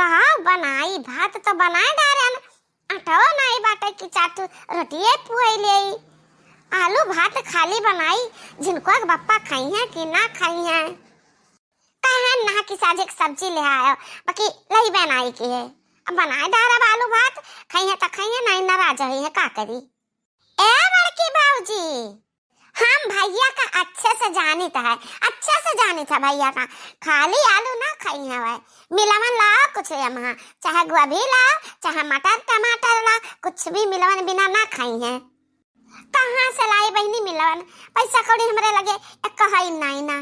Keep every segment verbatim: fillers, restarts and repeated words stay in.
का बनाई, भात तो बनाए डारेन, अटवा नाई बाटे कि चार ठो रोटिये पुआई लेई। आलू भात खाली बनाई, झिनकवा के बप्पा खइहें कि ना खइहें। कहेन ना कि साझे के सब्जी ले आयो, बाकी लइबे नाई किहे। अब बनाए डारब आलू भात, खइहें त खइहें, नाई नाराज होइहें, का करी? ए बड़की भौजी, हम भइया का अच्छे से जानित है, अच्छे से जानित है भइया का। खाली आलू ना खइहें वह, मिलवन लाओ कुछ एम्हा, चाहे गोभी लाओ, चाहे मटर टमाटर लाओ, कुछ भी मिलवन बिना ना खइहें। कहाँ से लाई बहिनी मिलवन? पैसा कौड़ी हमरे लगे एक कहाई नाई ना।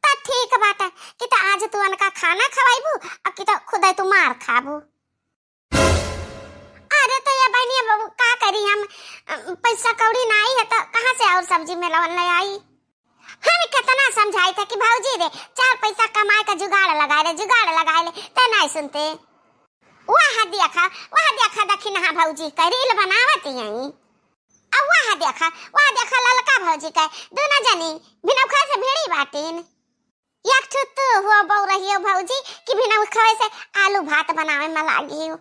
त ठीक बाटे कि त आज तू अनका खाना खवाइबू, अब कि त खुदे तू मार खाबू। अरे त ये बहिनी, अब का करी हम, अ, पैसा कौड़ी नाई है त कहाँ से और सब्जी मिलवन ले आई? हम कितना समझाई था कि भौजी रे, चार पैसा कमाए का जुगाड़ लगाए ले, जुगाड़ लगाए ले, ते नाई सुनते। वह देखा, वह देखा, दखिनहा भौजी का reel बनावत हई। अब वह देखा, वह देखा ललका भौजी का, दोनों जनी भिनौखा से भिड़ी बाटिन। एक ठो तू हो बउरहियो भौजी कि भिनौखा से आलू भात बनावे में लागी हो।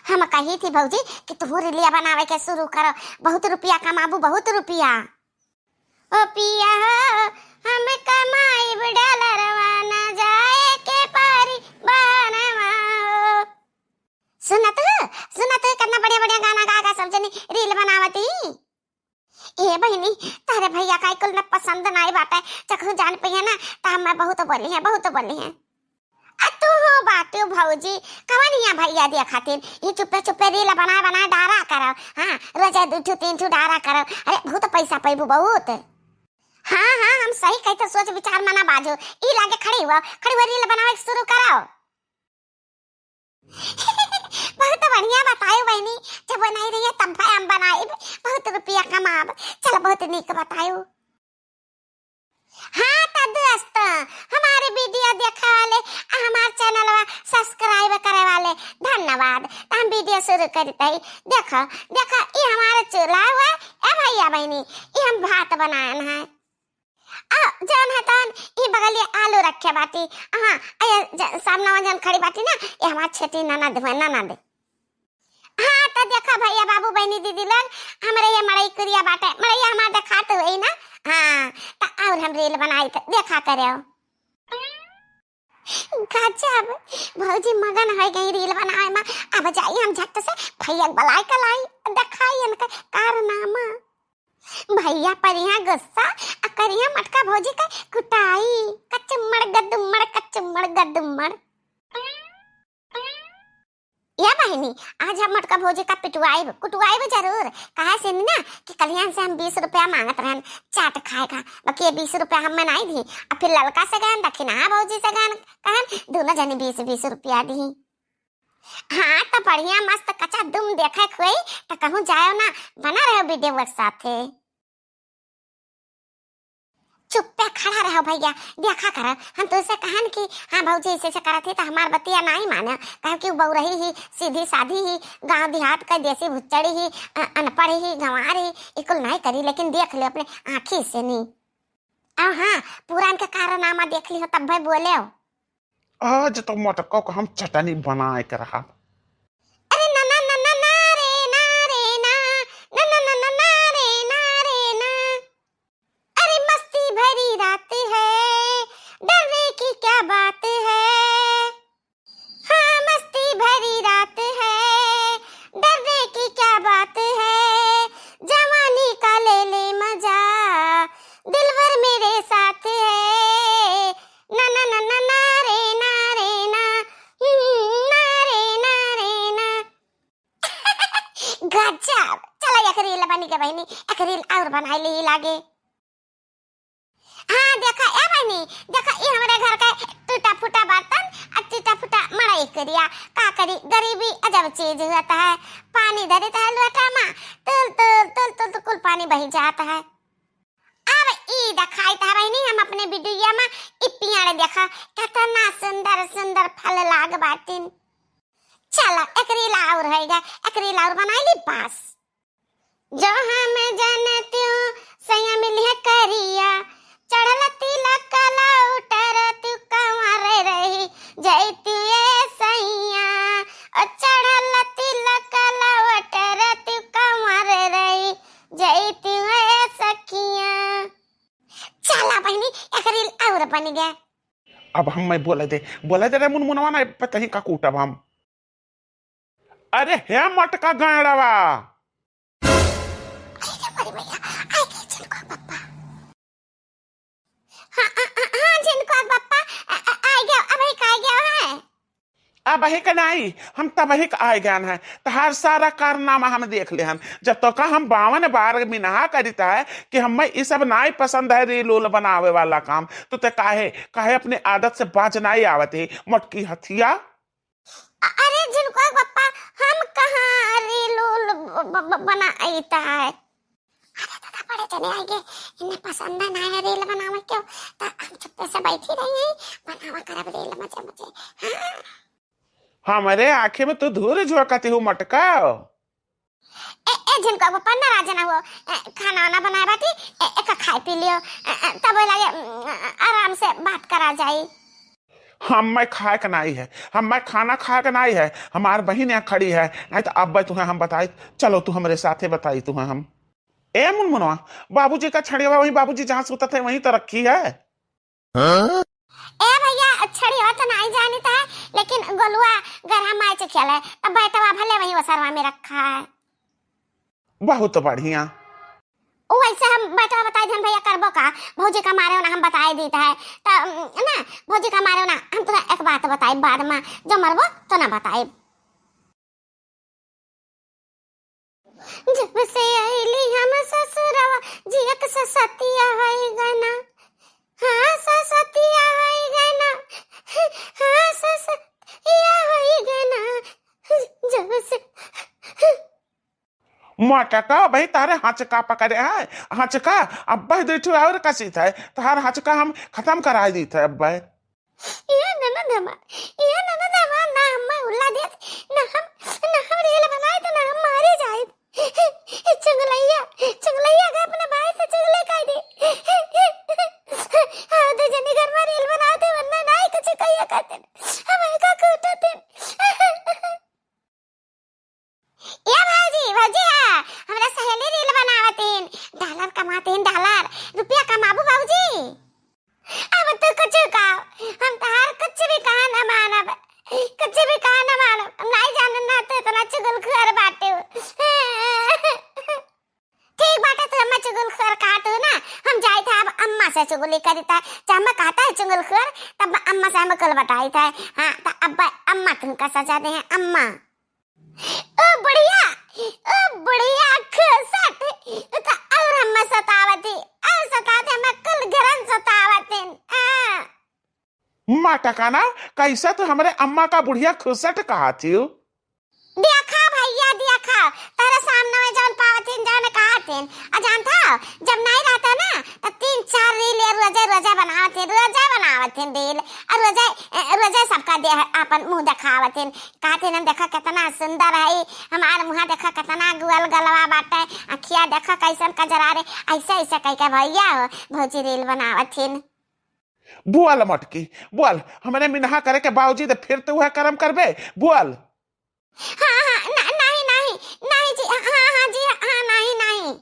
हम कही थी भौजी कि तू reel बनावे के शुरू करो, बहुत रुपया कमाबू, बहुत रुपया। ओ पिया हो, हम कमाइब डॉलरवा, ना जाए के परी बनवा हो। सुनत हो, सुनत हो, कितना बढ़िया बढ़िया गाना गा गा सब जनी reel बनावत ही। ए बहिनी, तहरे भइया का कुल न पसंद नाई बाटे, चकहू जान पइहे ना, त हमें बहुत बोली है, बहुत बोली है। आ तू हो बाटू भौजी, कवन हिया भइया दिया खातिर? ये चुप्पे चुप्पे reel बनाए बनाए डारा करो। हाँ, रोज दू ठू तीन ठू डारा करो। अरे बहुत पैसा पैबू बहुत। हाँ हाँ, हम सही कही तो सोच विचार मना बाजू। ई लागे खड़ी हुआ, खड़ी हुआ reel बनावे के शुरू करो। बहुत बढ़िया बतायो बहिनी, जब बनाई रही है तब हम बनाइब, बहुत रुपया कमाब। चलो बहुत नीक बतायो। हाँ त दोस्त, हमारे video देखे वाले आ हमार channelवा subscribe करे वाले धन्यवाद। त हम video शुरू करत हई। देखो, देखो, ई हमारे चूल्हा हुआ, ए भइया बहिनी, ई हम भात बनाएन है। आ जौन है तौन ई बगलिया आलू रखे बाटी। हाँ, ए ज-, सामने जौन खड़ी बाटी ना, ये हमार छेटी ननद हुए, ननद। हाँ, त देखा भइया, बाबू, बहिनी, दीदी लोग, हमरे ये मड़ई कुरिया बाटे, मड़ई हमार देखात हुई ना। हाँ, त और हम reel बनाई त देखा करे। गजब, भौजी मगन हो गई reel बनावे में। अब जाई हम झट से भइया के बुलाई के लाई, देखाई इनका कारनामा। भइया परिहा गुस्सा, आ करिहा मटका भौजी के कुटाई। कचुम्मड़ गदुम्मड़, कचुम्मड़ गदुम्मड़। या बहिनी, आज हम मोटका भौजी का पिटवाइब, कुटवाइब जरूर। काहे से ना कि कलियन से हम बीस रुपया मांगत रहन चाट खाए का, बाकी ये बीस रुपया हमें नाई दी। अब फिर ललका से गहन, दखिनहा भौजी से गहन, कहन दोनों जनी बीस बीस रुपया दी। हाँ, तो बढ़िया मस्त कच्चा दुम देखे खुई, तो कहूँ जाओ ना, बना रहे video के साथे। चुप्पे खड़ा रहो भइया, देखा करो, हम तुझसे कहन कि हाँ भौजी ऐसे ऐसे करत ही तो हमार बतिया नाई माने, कहे कि उ बउरही ही, सीधी साधी ही, गांव देहात का देसी भुच्चड़ी ही, अ-, अनपढ़ ही, गंवार ही, ई कुल नाई करी, लेकिन देख ले अपने आँखी से नी। और हाँ, पूरा इनके कारनामा देख ली हो तब भाई बोले हो। आज तो मटको को हम चटनी बनाए के रहा। अरे ना ना ना ना ना रे ना रे ना, ना ना ना ना ना रे ना रे ना। अरे मस्ती भरी रात है, डरने की क्या बात है। हाँ मस्ती भरी रात है, डरने की क्या बात है। जवानी का ले ले मजा, दिलबर मेरे साथ है। ना ना ना ना ना रे ना रे ना, हम्म, ना रे ना रे ना। गजब। चलो एक reel बनी के बहिनी, एक reel और बनाई ली लागे। हाँ देखा ए बहिनी, देखा ई हमरे घर का टूटा फूटा बर्तन आ टूटा फूटा मड़ई करिया। का करी, गरीबी अजब चीज होता है। पानी धरित है लोटा मा, तुल तुल तुल तुल तुल कुल पानी बही जाता है। अब ई देखाई था बहिनी हम अपने video मा, ई पियाड़े देखा कितना सुंदर सुंदर फल लाग बाटिन। चलो एक reel और होइगा, एक reel और बनाई ली बस। जो हम जानत्यू सैया मिलिया करिया, चढ़ल तिलक कला उतर तू कंवर रही जैत्यू ए गया। अब हम मैं बोले दे, बोले दे रे मुनमुनवा, ना पता ही का कूटब हम। अरे हे मटका गांडवा। आई गे मोरी मैया, आई गे झिनकुआ बप्पा। हाँ, हाँ, हाँ, हाँ, झिनकुआ बप्पा, आ, आ, आई गया, अबहिक आई गया है। अबहिक नाई, हम तबहिक आए गए हैं। तहार सारा कारनामा हम देख ले हन। जब तो का हम बावन बार मिनहा करित है कि हमें ई सब नाई पसंद है, रील उल बनावे वाला काम, तो ते काहे, काहे अपने आदत से बाज नाई आवत है, मोटकी हथिया? अ-, अरे झिनकुआ बप्पा, हम कहाँ रील उल ब-, ब-, ब-, बनाइत है? अरे दादा, बड़े जने आइगे, इन्हें पसंद ना है रील बनावे क्यों? तो हम चुप्पे से बैठी रही हैं, बनावा करब रील मजे मजे। हाँ। हमरे आँखी में तू धूर झोंकत हो मटका। ए, ए झिनकुआ बप्पा, नाराज ना हो। ए, खाना वाना बनाए बाटी, ए, एक खाए पी लियो। ए, ए, तब लगे, उम, आराम से बात करा जाई। हम मैं खाए के नाई है, हम मैं खाना खाए के नाई है, हमार बहिन यहाँ खड़ी है, नहीं तो अब तुम्हें हम बताई, चलो तू हमरे साथे बताई तुम्हें हम। ए मुनमुनवा, बाबूजी का छड़िया वहीं, बाबूजी जहाँ सुतत है वहीं तो रखी है। हाँ? ए भैया, छड़िया तो नाई जानित है, लेकिन गोलुआ गरहा माय से खेले, तब बैटवा भले वहीं ओसरवा में रखा है। बहुत बढ़िया। उ वैसे हम बैठा बताई देन भैया, करबो का? भौजी का मारे ना हम बताई दीत है। त, उम, ना, भौजी का मारे ना हम तुरा एक बात बताई बाद में, जो मरबो तो ना बताई। जब से आइली हम ससुरवा, जियक ससतिया होई गना। हाँ, ससतिया होई गना। हाँ, ससतिया होई गना। जब से मटका भाई, तारे हचका पकड़े है, हचका। अब भाई दू ठो और कसीत है, तार हचका हम खतम कराई दीत है अब भाई। ये ननद हमार, ये ननद हमार, ना हम उल्ला देत, ना हम, ना हम रील बनाइत, ना हम मारे जाइत। चुगलैया, चुगलैया के अपने भाई से चुगले कह दे। हाँ, दू जने घर में रील बनावत है, वरना नाई कुछ कहिया करते। हम का कूटते। ए भौजी, भौजी, हाँ, हमरा सहेली रील बनावतीन, डॉलर कमातीन, डॉलर, रुपया कमाबू भौजी। अब तू कुछ कहो, हम तहार कुछ भी कहा न मानब, कुछ भी कहा न मानब। हम नाई जानन ना तू इतना चुगलखोर बाटे। ठीक बाटे, तू अम्मा चुगलखोर कहा तू ना, हम जाइत है अब अम्मा से चुगली करित है। जब अम्मा कहत है चुगलखोर, तब अम्मा से हम कुल बताइत है। हाँ, तो अब अम्मा तुमका सजा दे हैं, अम्मा। ओ बुढ़िया, ओ बुढ़िया खसट, तो और हम सतावती, और सतावती, हम कुल घरन सतावतीन। आ। मटका ना, कैसे तू हमरे अम्मा का बुढ़िया खसट कहा थी? देखा भैया, देखा, तेरे सामने में जौन पावतीन, जौन कहतीन, और जानता हो, जब नहीं रहता ना, तो तीन चार रील ये रोजे, रोजे बनावतीन, रोजे बनावतीन रील, और रोजे, ए, रोजे सबका दे, अपन मुंह दिखावतीन, कहतीन, "देखा कितना सुंदर है, हमार मुंह देखा कितना गोल गलवा बाटे, अखिया देखा कैसन कजरा रे।" ऐसे, ऐसे कह के भैया हो, भौजी रील बनावतीन। बोल मटकी, बोल, हमरे मिनहा करे के बावजूद फिर तू वह कर्म करबे? बोल। हाँ, हाँ, न-, नहीं, नहीं, नहीं जी, हाँ, हाँ जी, हाँ, नहीं, नहीं।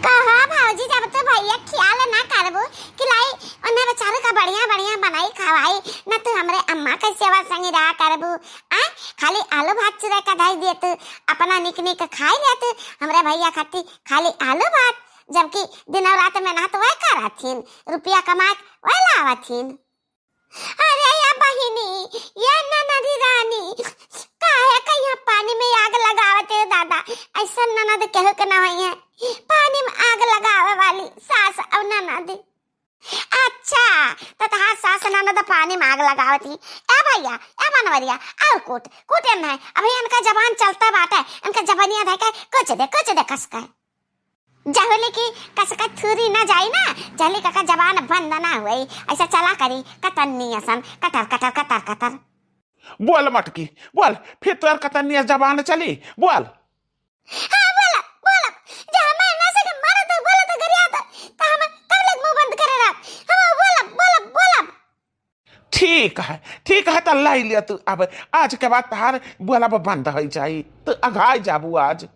कहा भौजी, जब तू भैया ख्याल ना करबू कि लाई उन्हें बेचारू का बढ़िया, बढ़िया बनाई खवाई, न तू हमरे अम्मा के सेवा संगी रहा करबू, आ? खाली आलू भात चुरा के धई दे तू, अपना निक निक खाई ले तू, हमरे भैया खाती खाली आलू भात, जबकि दिनों रात मेहनत वह करथिन, रुपया कमा के वह लावथिन। अरे या बहिनी, या ननदी रानी, काहे कहिया पानी में आग लगावत है दादा? ऐसा ननद केहू के ना होई है, पानी में आग लगावे वाली सास और ननद। अच्छा, तो तहार सास ननद पानी में आग लगावत ही। ए भैया, ए मनवरिया, और कूट, कूट एन है। अभी इनका जबान चलता बाटे, इनका जबानिया धै के कुछ दे, कुछ दे कस के। जहले की कसकत थूरी ना जाई ना, जहले का जबान बंद ना हुई, ऐसा चला करी, कतन्नी असन, कतर, कतर, कतर, कतर। बोल मटकी, बोल, फिर तोर कतन्नी अस जबान चली, बोल। हाँ, बोलब, बोलब, जहाँ मैं ना सके मारे तो बोले तो गरिया तो, तो हम कब लग मुंह बंद करे रह, हम बोलब, बोलब, बोलब। ठीक है, ठीक है, तो लाई लिया तू। अब आज के बाद तहार बोलब बंद हो जाई, तू अघाई जाबू आज।